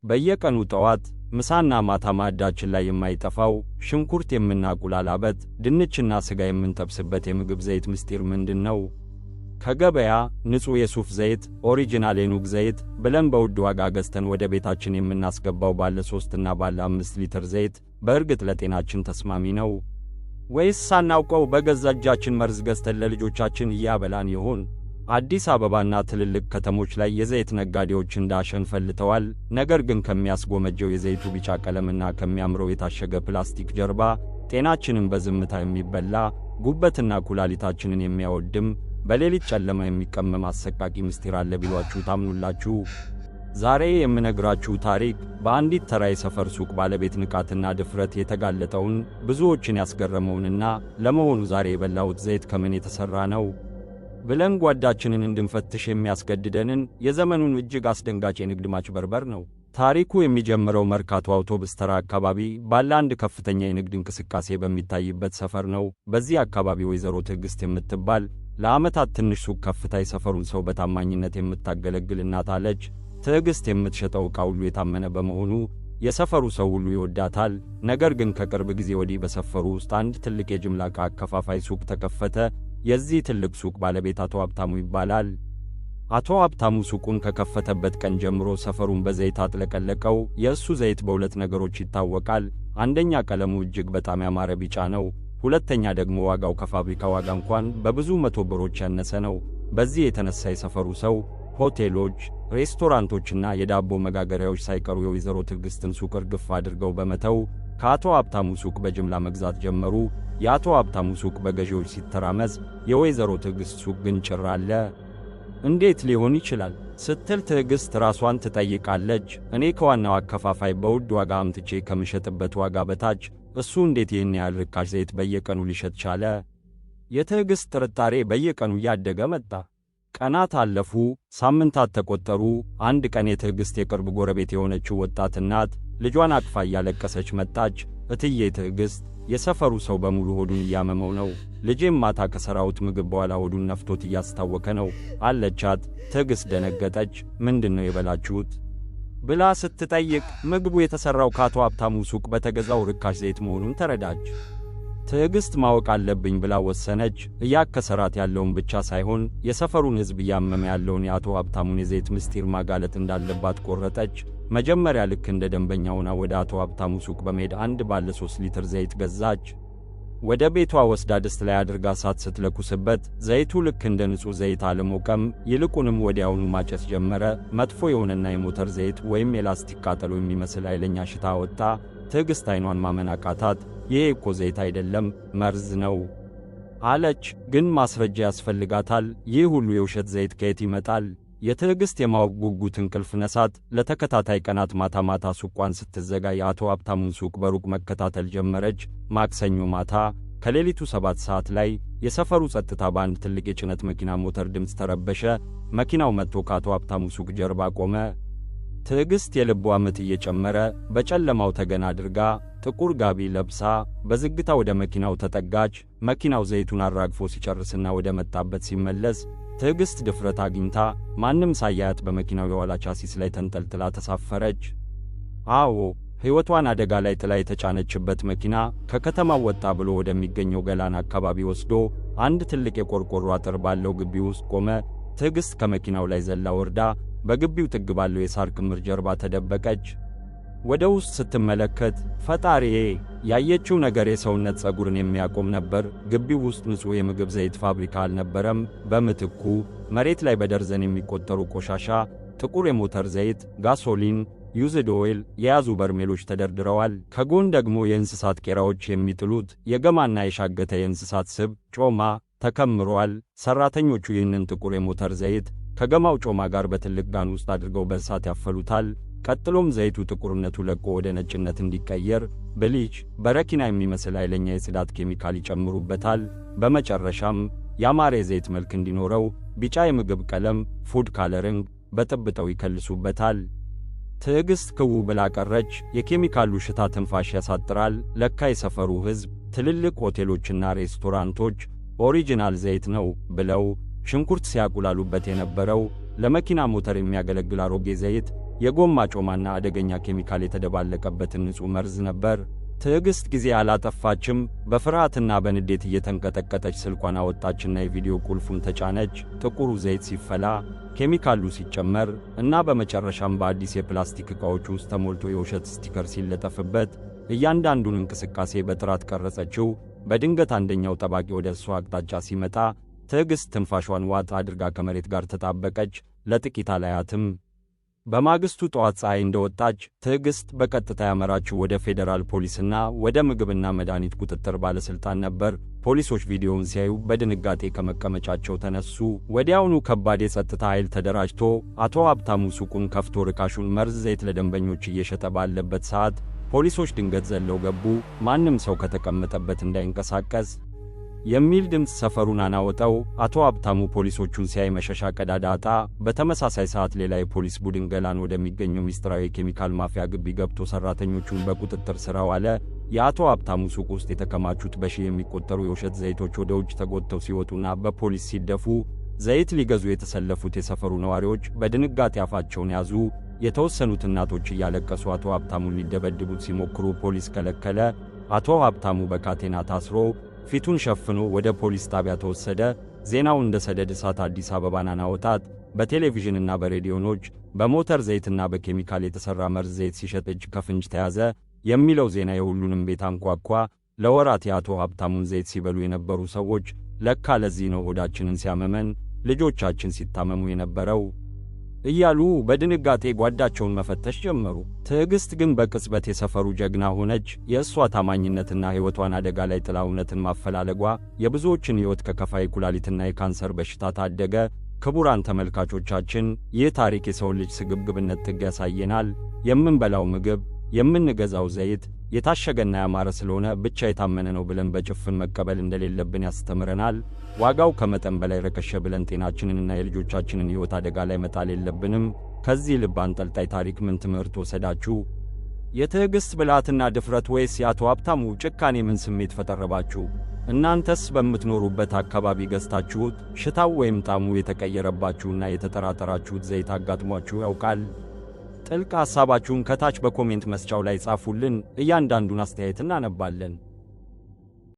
በየቀኑ ጠዋት፣ ምሳና ማታ ማዕዳችን ላይ የማይጠፋው ሽንኩርት የምናቁላላበት፣ ድንችና ሥጋ የምንጠብስበት የምግብ ዘይት ምስጢር ምንድን ነው? ከገበያ ንጹሕ የሱፍ ዘይት፣ original የኑግ ዘይት ብለን በውድ ዋጋ ገዝተን ወደ ቤታችን የምናስገባው ባለ 3ና ባለ 5 ሊትር ዘይት በእርግጥ ለጤናችን ተስማሚ ነው ወይስ ሳናውቀው በገዛ እጃችን መርዝ ገዝተን ለልጆቻችን እያበላን ይሆን? አዲስ አበባና ትልልቅ ከተሞች ላይ የዘይት ነጋዴዎች እንደ አሸን ፈልተዋል። ነገር ግን ከሚያስጎመጀው የዘይቱ ቢጫ ቀለምና ከሚያምረው የታሸገ ፕላስቲክ ጀርባ ጤናችንን በዝምታ የሚበላ፣ ጉበትና ኩላሊታችንን የሚያወድም፣ በሌሊት ጨለማ የሚቀመም አሰቃቂ ምስጢር አለ ቢሏችሁ ታምኑላችሁ? ዛሬ የምነግራችሁ ታሪክ በአንዲት ተራ የሰፈር ሱቅ ባለቤት ንቃትና ድፍረት የተጋለጠውን፣ ብዙዎችን ያስገረመውንና ለመሆኑ ዛሬ የበላሁት ዘይት ከምን የተሠራ ነው ብለን ጓዳችንን እንድንፈትሽ የሚያስገድደንን የዘመኑን እጅግ አስደንጋጭ የንግድ ማጭበርበር ነው። ታሪኩ የሚጀምረው መርካቶ አውቶብስ ተራ አካባቢ ባለ አንድ ከፍተኛ የንግድ እንቅስቃሴ በሚታይበት ሰፈር ነው። በዚህ አካባቢ ወይዘሮ ትዕግስት የምትባል፣ ለዓመታት ትንሽ ሱቅ ከፍታ የሰፈሩን ሰው በታማኝነት የምታገለግል እናት አለች። ትዕግስት የምትሸጠው ዕቃ ሁሉ የታመነ በመሆኑ የሰፈሩ ሰው ሁሉ ይወዳታል። ነገር ግን ከቅርብ ጊዜ ወዲህ በሰፈሩ ውስጥ አንድ ትልቅ የጅምላ ዕቃ አከፋፋይ ሱቅ ተከፈተ። የዚህ ትልቅ ሱቅ ባለቤት አቶ ሀብታሙ ይባላል። አቶ ሀብታሙ ሱቁን ከከፈተበት ቀን ጀምሮ ሰፈሩን በዘይት አጥለቀለቀው። የእሱ ዘይት በሁለት ነገሮች ይታወቃል። አንደኛ፣ ቀለሙ እጅግ በጣም ያማረ ቢጫ ነው። ሁለተኛ ደግሞ ዋጋው ከፋብሪካ ዋጋ እንኳን በብዙ መቶ ብሮች ያነሰ ነው። በዚህ የተነሳ የሰፈሩ ሰው፣ ሆቴሎች፣ ሬስቶራንቶችና የዳቦ መጋገሪያዎች ሳይቀሩ የወይዘሮ ትዕግስትን ሱቅ እርግፍ አድርገው በመተው ከአቶ ሀብታሙ ሱቅ በጅምላ መግዛት ጀመሩ። የአቶ ሀብታሙ ሱቅ በገዢዎች ሲተራመስ፣ የወይዘሮ ትዕግስት ሱቅ ግን ጭር አለ። እንዴት ሊሆን ይችላል ስትል ትዕግስት ራሷን ትጠይቃለች። እኔ ከዋናው አከፋፋይ በውድ ዋጋ አምጥቼ ከምሸጥበት ዋጋ በታች እሱ እንዴት ይህን ያህል ርካሽ ዘይት በየቀኑ ሊሸጥ ቻለ? የትዕግስት ጥርጣሬ በየቀኑ እያደገ መጣ። ቀናት አለፉ፣ ሳምንታት ተቆጠሩ። አንድ ቀን የትዕግስት የቅርብ ጎረቤት የሆነችው ወጣት እናት ልጇን አቅፋ እያለቀሰች መጣች። እትዬ ትዕግስት፣ የሰፈሩ ሰው በሙሉ ሆዱን እያመመው ነው። ልጄም ማታ ከሠራሁት ምግብ በኋላ ሆዱን ነፍቶት እያስታወከ ነው አለቻት። ትዕግስት ደነገጠች። ምንድን ነው የበላችሁት ብላ ስትጠይቅ ምግቡ የተሠራው ከአቶ ሀብታሙ ሱቅ በተገዛው ርካሽ ዘይት መሆኑን ተረዳች። ትዕግስት ማወቅ አለብኝ ብላ ወሰነች። እያከሰራት ያለውን ብቻ ሳይሆን የሰፈሩን ሕዝብ እያመመ ያለውን የአቶ ሀብታሙን የዘይት ምስጢር ማጋለጥ እንዳለባት ቆረጠች። መጀመሪያ ልክ እንደ ደንበኛ ሆና ወደ አቶ ሀብታሙ ሱቅ በመሄድ አንድ ባለ 3 ሊትር ዘይት ገዛች። ወደ ቤቷ ወስዳ ድስት ላይ አድርጋ እሳት ስትለኩስበት ዘይቱ ልክ እንደ ንጹሕ ዘይት አልሞቀም። ይልቁንም ወዲያውኑ ማጨስ ጀመረ። መጥፎ የሆነና የሞተር ዘይት ወይም የላስቲክ ቃጠሎ የሚመስል ኃይለኛ ሽታ ወጣ። ትዕግስት አይኗን ማመን አቃታት። ይሄ እኮ ዘይት አይደለም፣ መርዝ ነው አለች። ግን ማስረጃ ያስፈልጋታል። ይህ ሁሉ የውሸት ዘይት ከየት ይመጣል? የትዕግስት የማወቅ ጉጉት እንቅልፍ ነሳት። ለተከታታይ ቀናት ማታ ማታ ሱቋን ስትዘጋ የአቶ ሀብታሙን ሱቅ በሩቅ መከታተል ጀመረች። ማክሰኞ ማታ ከሌሊቱ 7 ሰዓት ላይ የሰፈሩ ጸጥታ በአንድ ትልቅ የጭነት መኪና ሞተር ድምፅ ተረበሸ። መኪናው መጥቶ ከአቶ ሀብታሙ ሱቅ ጀርባ ቆመ። ትዕግስት የልቧ ምት እየጨመረ፣ በጨለማው ተገን አድርጋ፣ ጥቁር ጋቢ ለብሳ በዝግታ ወደ መኪናው ተጠጋች። መኪናው ዘይቱን አራግፎ ሲጨርስና ወደ መጣበት ሲመለስ ትዕግስት ድፍረት አግኝታ ማንም ሳያያት በመኪናው የኋላ ቻሲስ ላይ ተንጠልጥላ ተሳፈረች። አዎ፣ ሕይወቷን አደጋ ላይ ጥላ የተጫነችበት መኪና ከከተማው ወጣ ብሎ ወደሚገኘው ገላን አካባቢ ወስዶ አንድ ትልቅ የቆርቆሮ አጥር ባለው ግቢ ውስጥ ቆመ። ትዕግስት ከመኪናው ላይ ዘላ ወርዳ በግቢው ጥግ ባለው የሳር ክምር ጀርባ ተደበቀች። ወደ ውስጥ ስትመለከት ፈጣሪዬ፣ ያየችው ነገር የሰውነት ፀጉርን የሚያቆም ነበር። ግቢው ውስጥ ንጹሕ የምግብ ዘይት ፋብሪካ አልነበረም። በምትኩ መሬት ላይ በደርዘን የሚቆጠሩ ቆሻሻ፣ ጥቁር የሞተር ዘይት፣ gasoline፣ used oil የያዙ በርሜሎች ተደርድረዋል። ከጎን ደግሞ የእንስሳት ቄራዎች የሚጥሉት የገማና የሻገተ የእንስሳት ስብ ጮማ ተከምሯል። ሠራተኞቹ ይህንን ጥቁር የሞተር ዘይት ከገማው ጮማ ጋር በትልቅ ጋን ውስጥ አድርገው በእሳት ያፈሉታል። ቀጥሎም ዘይቱ ጥቁርነቱ ለቆ ወደ ነጭነት እንዲቀየር bleach፣ በረኪና የሚመስል ኃይለኛ የጽዳት ኬሚካል ይጨምሩበታል። በመጨረሻም ያማረ የዘይት መልክ እንዲኖረው ቢጫ የምግብ ቀለም food coloring በጥብጠው ይከልሱበታል። ትዕግስት ክው ብላ ቀረች። የኬሚካሉ ሽታ ትንፋሽ ያሳጥራል። ለካ የሰፈሩ ሕዝብ፣ ትልልቅ ሆቴሎችና ሬስቶራንቶች original ዘይት ነው ብለው ሽንኩርት ሲያቁላሉበት የነበረው ለመኪና ሞተር የሚያገለግል አሮጌ ዘይት፣ የጎማ ጮማና አደገኛ ኬሚካል የተደባለቀበትን ንጹሕ መርዝ ነበር። ትዕግስት ጊዜ አላጠፋችም። በፍርሃትና በንዴት እየተንቀጠቀጠች ስልኳን አወጣችና የቪዲዮ ቁልፉን ተጫነች። ጥቁሩ ዘይት ሲፈላ፣ ኬሚካሉ ሲጨመር እና በመጨረሻም በአዲስ የፕላስቲክ ዕቃዎች ውስጥ ተሞልቶ የውሸት sticker ሲለጠፍበት እያንዳንዱን እንቅስቃሴ በጥራት ቀረጸችው። በድንገት አንደኛው ጠባቂ ወደ እሷ አቅጣጫ ሲመጣ ትዕግስት ትንፋሿን ዋጥ አድርጋ ከመሬት ጋር ተጣበቀች። ለጥቂት አላያትም። በማግስቱ ጠዋት ፀሐይ እንደወጣች ትዕግስት በቀጥታ ያመራችው ወደ ፌዴራል ፖሊስና ወደ ምግብና መድኃኒት ቁጥጥር ባለሥልጣን ነበር። ፖሊሶች ቪዲዮውን ሲያዩ በድንጋጤ ከመቀመጫቸው ተነሱ። ወዲያውኑ ከባድ የጸጥታ ኃይል ተደራጅቶ አቶ ሀብታሙ ሱቁን ከፍቶ ርካሹን መርዝ ዘይት ለደንበኞች እየሸጠ ባለበት ሰዓት ፖሊሶች ድንገት ዘለው ገቡ። "ማንም ሰው ከተቀመጠበት እንዳይንቀሳቀስ" የሚል ድምፅ ሰፈሩን አናወጠው። አቶ ሀብታሙ ፖሊሶቹን ሲያይ መሸሻ ቀዳዳ አጣ። በተመሳሳይ ሰዓት ሌላ የፖሊስ ቡድን ገላን ወደሚገኘው ሚስጥራዊ የኬሚካል ማፍያ ግቢ ገብቶ ሰራተኞቹን በቁጥጥር ስር አዋለ። የአቶ ሀብታሙ ሱቅ ውስጥ የተከማቹት በሺህ የሚቆጠሩ የውሸት ዘይቶች ወደ ውጭ ተጎትተው ሲወጡና በፖሊስ ሲደፉ፣ ዘይት ሊገዙ የተሰለፉት የሰፈሩ ነዋሪዎች በድንጋጤ አፋቸውን ያዙ። የተወሰኑት እናቶች እያለቀሱ አቶ ሀብታሙን ሊደበድቡት ሲሞክሩ ፖሊስ ከለከለ። አቶ ሀብታሙ በካቴና ታስሮ፣ ፊቱን ሸፍኖ ወደ ፖሊስ ጣቢያ ተወሰደ። ዜናው እንደ ሰደድ እሳት አዲስ አበባን አናወጣት። በቴሌቪዥንና በሬዲዮኖች "በሞተር ዘይትና በኬሚካል የተሠራ መርዝ ዘይት ሲሸጥ እጅ ከፍንጅ ተያዘ" የሚለው ዜና የሁሉንም ቤት አንኳኳ። ለወራት የአቶ ሀብታሙን ዘይት ሲበሉ የነበሩ ሰዎች "ለካ ለዚህ ነው ሆዳችንን ሲያመመን፣ ልጆቻችን ሲታመሙ የነበረው" እያሉ በድንጋጤ ጓዳቸውን መፈተሽ ጀመሩ። ትዕግስት ግን በቅጽበት የሰፈሩ ጀግና ሆነች። የእሷ ታማኝነትና ሕይወቷን አደጋ ላይ ጥላ እውነትን ማፈላለጓ የብዙዎችን ሕይወት ከከፋ የኩላሊትና የካንሰር በሽታ ታደገ። ክቡራን ተመልካቾቻችን፣ ይህ ታሪክ የሰውን ልጅ ስግብግብነት ጥግ ያሳየናል። የምንበላው ምግብ፣ የምንገዛው ዘይት የታሸገና ያማረ ስለሆነ ብቻ የታመነ ነው ብለን በጭፍን መቀበል እንደሌለብን ያስተምረናል። ዋጋው ከመጠን በላይ ረከሰ ብለን ጤናችንንና የልጆቻችንን ሕይወት አደጋ ላይ መጣል የለብንም። ከዚህ ልብ አንጠልጣይ ታሪክ ምን ትምህርት ወሰዳችሁ? የትዕግስት ብልሃትና ድፍረት ወይስ የአቶ ሀብታሙ ጭካኔ ምን ስሜት ፈጠረባችሁ? እናንተስ በምትኖሩበት አካባቢ ገዝታችሁት ሽታው ወይም ጣዕሙ የተቀየረባችሁና የተጠራጠራችሁት ዘይት አጋጥሟችሁ ያውቃል? ጥልቅ ሐሳባችሁን ከታች በ comment መስጫው ላይ ጻፉልን። እያንዳንዱን አስተያየት እናነባለን።